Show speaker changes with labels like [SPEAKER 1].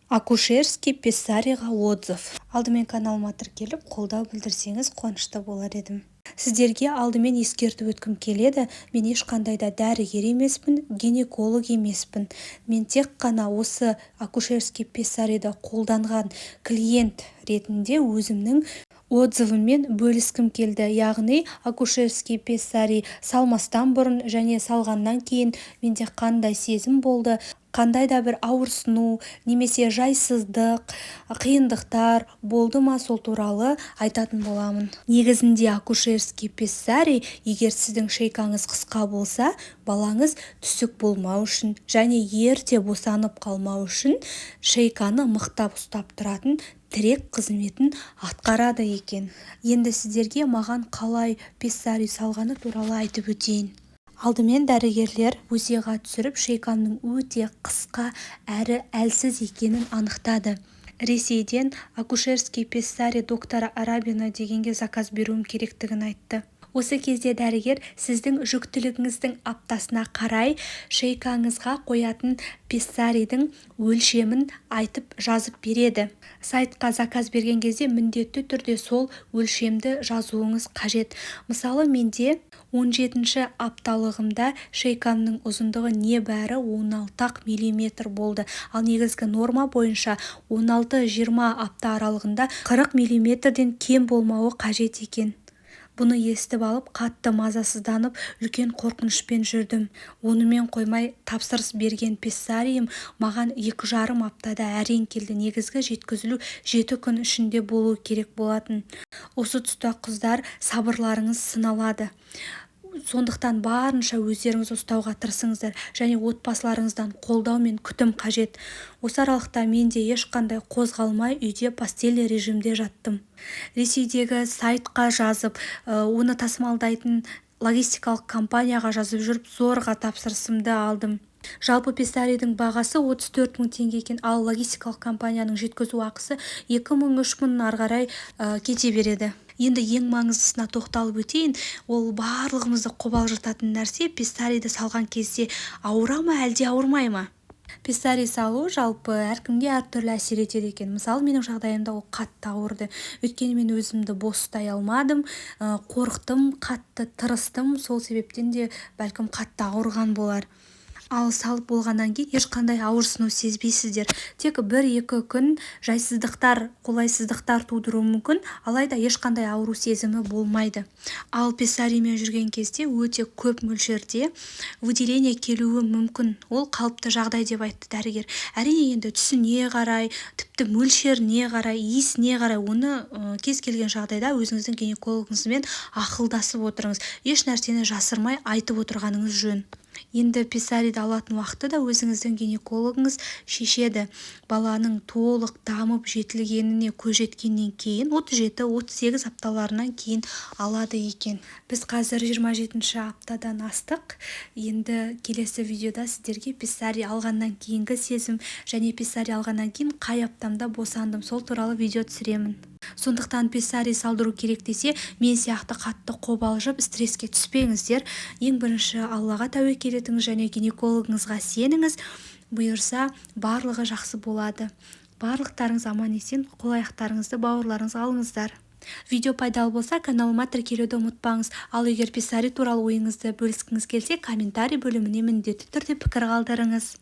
[SPEAKER 1] Акушерский пессарийға отзыв. Алдымен каналыма тіркеліп, қолдау білдірсеңіз, қуанышты болар едім. Сіздерге алдымен ескертіп өткім келеді: мен ешқандай да дәрігер емеспін, гинеколог емеспін. Мен тек қана осы акушерский пессарийді қолданған клиент ретінде өзімнің отзывыммен бөліскім келді. Яғни акушерский пессарий салмастан бұрын және салғаннан кейін менде қандай сезім болды, қандай да бір ауырсыну немесе жайсыздық, қиындықтар болды ма, сол туралы айтатын боламын. Негізінде акушерский пессарий, егер сіздің шейкаңыз қысқа болса, балаңыз түсік болмау үшін және ерте босанып қалмау үшін шейканы мықтап ұстап тұратын тірек қызметін атқарады екен. Енді сіздерге маған қалай пессарий салғаны туралы айтып өтейін. Алдымен дәрігерлер УЗИ-ға түсіріп, шейкамның өте қысқа әрі әлсіз екенін анықтады. Ресейден акушерский пессарий доктора Арабина дегенге заказ беруім керектігін айтты. Осы кезде дәрігер сіздің жүктілігіңіздің аптасына қарай шейкаңызға қоятын пессарийдің өлшемін айтып, жазып береді. Сайтқа заказ берген кезде міндетті түрде сол өлшемді жазуыңыз қажет. Мысалы, менде 17 апталығымда шейкамның ұзындығы небәрі 16-ақ миллиметр болды, ал негізгі норма бойынша 16-20 апта аралығында 40 миллиметрден кем болмауы қажет екен. Бұны естіп алып, қатты мазасызданып, үлкен қорқынышпен жүрдім. Онымен қоймай, тапсырыс берген пессариім маған 2,5 аптада әрең келді. Негізгі жеткізілу 7 күн ішінде болу керек болатын. Осы тұста, қыздар, сабырларыңыз сыналады. Сондықтан барынша өздеріңізді ұстауға тырысыңыздар және отбасыларыңыздан қолдау мен күтім қажет. Осы аралықта мен де ешқандай қозғалмай, үйде постельный режимде жаттым. Ресейдегі сайтқа жазып, оны тасымалдайтын логистикалық компанияға жазып жүріп, зорға тапсырысымды алдым. Жалпы пессарийдің бағасы 34 мың теңге екен, ал логистикалық компанияның жеткізу ақысы 2 мың, 3 мың, ары қарай кете береді. Енді ең маңыздысына тоқталып өтейін. Ол барлығымызды қобалжытатын нәрсе: пессарийді салған кезде ауыра ма, әлде ауырмай ма? Пессарий салу жалпы әркімге әртүрлі әсер етеді екен. Мысалы, менің жағдайымда ол қатты ауырды, өйткені мен өзімді бос ұстай алмадым, қорықтым, қатты тырыстым. Сол себептен де бәлкім қатты ауырған болар. Ал салып болғаннан кейін ешқандай ауырсыну сезбейсіздер. Тек 1-2 күн жайсыздықтар, қолайсыздықтар тудыруы мүмкін, алайда ешқандай ауру сезімі болмайды. Ал пессариймен жүрген кезде өте көп мөлшерде выделение келуі мүмкін. Ол қалыпты жағдай деп айтты дәрігер. Әрине, енді түсіне қарай, тіпті мөлшеріне қарай, иісіне қарай, оны кез келген жағдайда өзіңіздің гинекологыңызбен ақылдасып отырыңыз. Еш нәрсені жасырмай айтып отырғаныңыз жөн. Енді пессарийді алатын уақытты да өзіңіздің гинекологыңыз шешеді. Баланың толық дамып жетілгеніне көз жеткеннен кейін, 37-38 апталарынан кейін алады екен. Біз қазір 27 аптадан астық. Енді келесі видеода сіздерге пессарий алғаннан кейінгі сезім және пессарий алғаннан кейін қай аптамда босандым, сол туралы видео түсіремін. Сондықтан пессарий салдыру керек десе, мен сияқты қатты қобалжып, стресске түспеңіздер. Ең бірінші Аллаға тәуекел етіңіз және гинекологыңызға сеніңіз. Бұйырса, барлығы жақсы болады. Барлықтарыңыз аман есен қол аяқтарыңызды бауырларыңызға алыңыздар. Видео пайдалы болса, каналыма тіркелуді ұмытпаңыз. Ал егер пессарий туралы ойыңызды бөліскіңіз келсе, комментарий бөліміне міндетті түрде пікір қалдырыңыз.